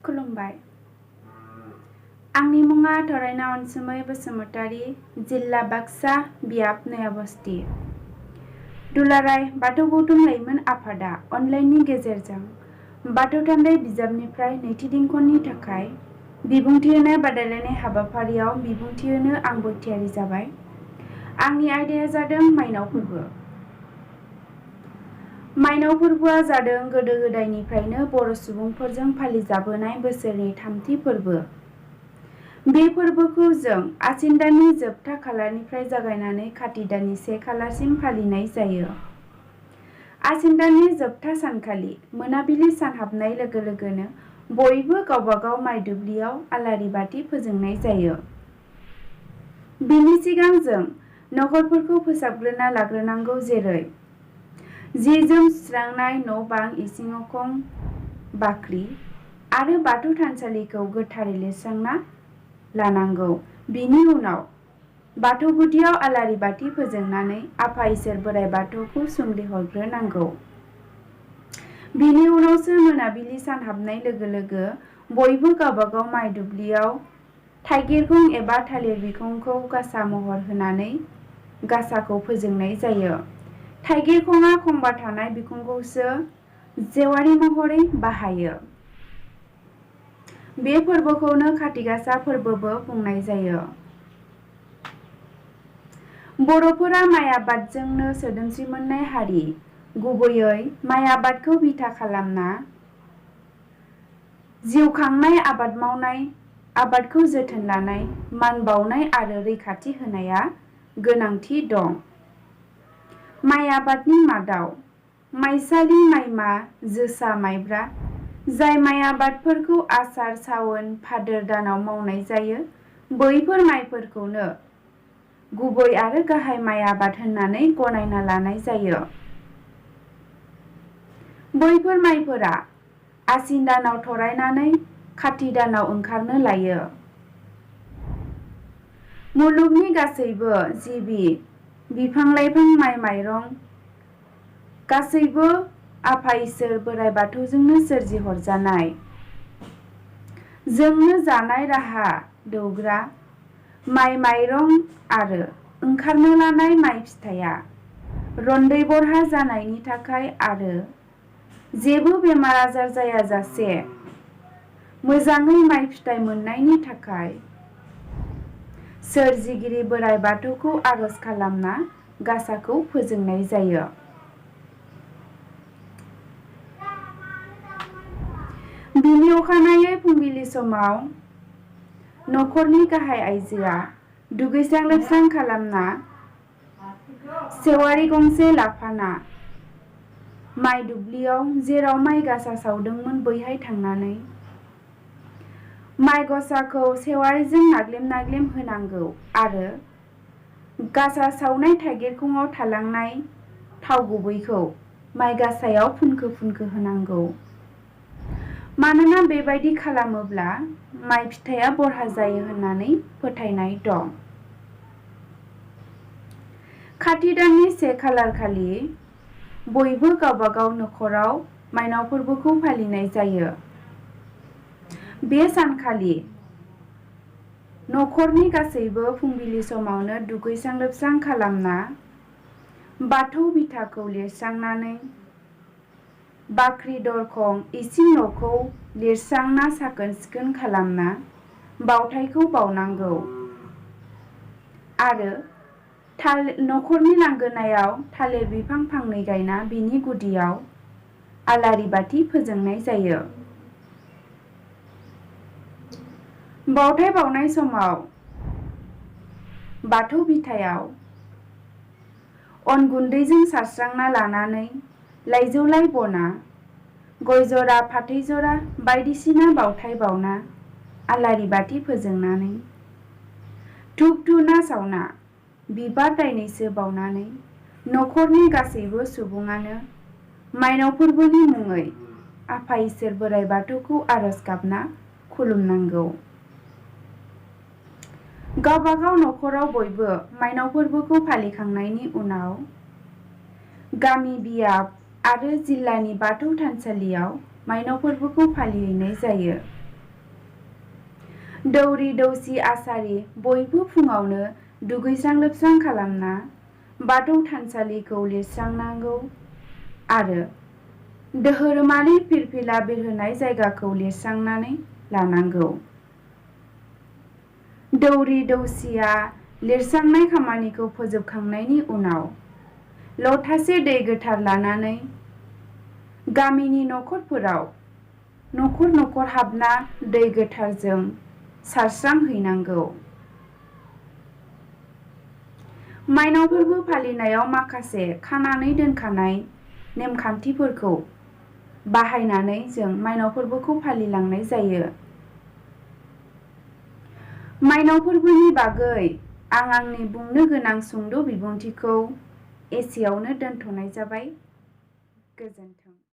खुलुमबाय। आंनि मुङा थरायना अनसुमै बसुमतारी, जिल्ला बाक्सा, बियाब नयाबस्ति। दुलाराय बाथौ गौथुम लाइमोन आफादा अनलाइननि गेजेरजों बाथौ थान्दै बिजाबनिफ्राय नैथि दिंखननि थाखाय बिबुंथि होनाय बादायलायनाय हाबाफारियाव बिबुंथि होनो आंबो थियारि जाबाय। आंनि आयदाया जादों माइनाव फोरबो। माइनाव फोरबोआ जादों गोदो गोदायनिफ्रायनो बर' सुबुंफोरजों फालिजाबोनाय बोसोरनि थामथि फोरबो। बे फोरबोखौ जों आसिन दाननि जोबथा खालारनिफ्राय जागायनानै खाथि दाननि 1 खालारसिम फालिनाय जायो। आसिन दाननि जोबथा सानखालि मोनाबिलि सान हाबनाय लोगो लोगोनो बयबो गावबागाव माइ दुब्लियाव आलारि बाथि फोजोंनाय जायो। बिनि सिगां जों नखरफोरखौ फोसाबग्रोना लाग्रोनांगौ, जेरै जि जोम सुस्रांनाय, न' बां, इसिं अखं, बाख्रि आरो बाथौ थानसालिखौ गोथारै लिरस्रांना लानांगौ। बिनि उनाव बाथौ गुदियाव आलारि बाथि फोजोंनानै आफा इसोर बोराइ बाथौखौ सुंग्रिहरग्रोनांगौ। बिनि उनावसो मोनाबिलि सान हाबनाय लोगो लोगो बयबो गावबागाव माइ दुब्लियाव थाइगिरखं एबा थालिर बिखंखौ गासा महर होनानै गासाखौ फोजोंनाय जायो। थाइगिरखङा खंबा थानाय बिखंखौसो जेवारि महरै बाहायो। बे फोरबोखौनो खाथि गासा फोरबोबो बुंनाय जायो। बर'फोरा माइ आबादजोंनो सोदोमस्रि मोननाय हारि। गुबैयै माइ आबादखौ बिथा खालामना जिउ खांनाय, आबाद मावनाय, आबादखौ जोथोन लानाय, मान बाउनाय आरो रैखाथि होनाया गोनांथि दं। माइ आबादनि मादाव माइसालि, माइमा, जोसा, माइब्रा, जाय माइ आबादफोरखौ आसार, सावोन, भादोर दानाव मावनाय जायो, बैफोर माइफोरखौनो गुबै आरो गाहाय माइ आबाद होननानै गनायना लानाय जायो। बैफोर माइफोरा आसिन दानाव थरायनानै खाथि दानाव ओंखारनो लायो। मुलुगनि गासैबो जिबि, बिफां-लाइफां, माइ माइरं गासैबो आफा इसोर बोराइ बाथौजोंनो सोरजिहरजानाय। जोंनो जानाय राहा दौग्रा माइ माइरं आरो ओंखारनो लानाय माइ फिथाइया रन्दै बरहा जानायनि थाखाय आरो जेबो बेमार आजार जायाजासे मोजाङै माइ फिथाइ मोननायनि थाखाय सोरजिगिरि बोराइ बाथौखौ आरज खालामना गासाखौ फोजोंनाय जायो। बिनि अखानायै फुंबिलि समाव नखरनि गाहाय आइजोआ दुगैस्रां लोबस्रां खालामना सेवारि गंसे लाफाना माइ दुब्लियाव जेराव माइ गासा सावदोंमोन बैहाय थांनानै माइ गसाखौ सेवारिजों नाग्लेम नाग्लेम होनांगौ आरो गासा सावनाय थाइगिरखङाव थालांनाय थाव गुबैखौ माइ गासायाव फुनखो फुनखो होनांगौ। मानोना बेबायदि खालामोब्ला माइ फिथाइया बरहा जायो होननानै फोथायनाय दं। खाथि दाननि 1 खालार खालि बयबो गावबागाव नखराव माइनाव फोरबोखौ फालिनाय जायो। बे सानखालि नखरनि गासैबो फुंबिलि समावनो दुगैस्रां लोबस्रां खालामना बाथौ बिथाखौ लिरस्रांनानै बाख्रि दरखं, इसिं न'खौ लिरस्रांना साखोन सिखोन खालामना बावथायखौ बावनांगौ आरो नखरनि लांगोनायाव थालिर बिफां फांनै गायना बिनि गुदियाव आलारि बाथि फोजोंनाय जायो। बावथाय बावनाय समाव बाथौ बिथायाव अन गुन्दैजों सारस्रांना लानानै लाइजौ लाइ बना गय जरा, फाथै जरा बायदिसिना बावथाय बावना आलारि बाथि फोजोंनानै धुप धुना सावना बिबार दाइनैसो बावनानै नखरनि गासैबो सुबुङानो माइनाव फोरबोनि मुङै आफा इसोर बोराइ बाथौखौ आरज गाबना खुलुमनांगौ। गावबागाव नखराव बयबो माइनाव फोरबोखौ फालिखांनायनि उनाव गामि, बियाब आरो जिल्लानि बाथौ थानसालियाव माइनाव फोरबोखौ फालिहैनाय जायो। दौरि दौसि आसारि बयबो फुङावनो दुगैस्रां लोबस्रां खालामना बाथौ थानसालिखौ लिरस्रांनांगौ आरो धोरोमारि फिरफिला बिरहोनाय जायगाखौ लिरस्रांनानै लानांगौ। दौरि दौसिया लिरस्रांनाय खामानिखौ फोजोबखांनायनि उनाव लथासे दै गोथार लानानै गामिनि नखरफोराव नखर नखर हाबना दै गोथारजों सारस्रांहैनांगौ। माइनाव फोरबो फालिनायाव माखासे खानानै दोनखानाय नेमखान्थिफोरखौ बाहायनानै जों माइनाव फोरबोखौ फालिलांनाय जायो। माइनाव फोरबोनि बागै आं आंनि बुंनो गोनां सुंद' बिबुंथिखौ एसेयावनो दोनथ'नाय जाबाय। गोजोन्थों।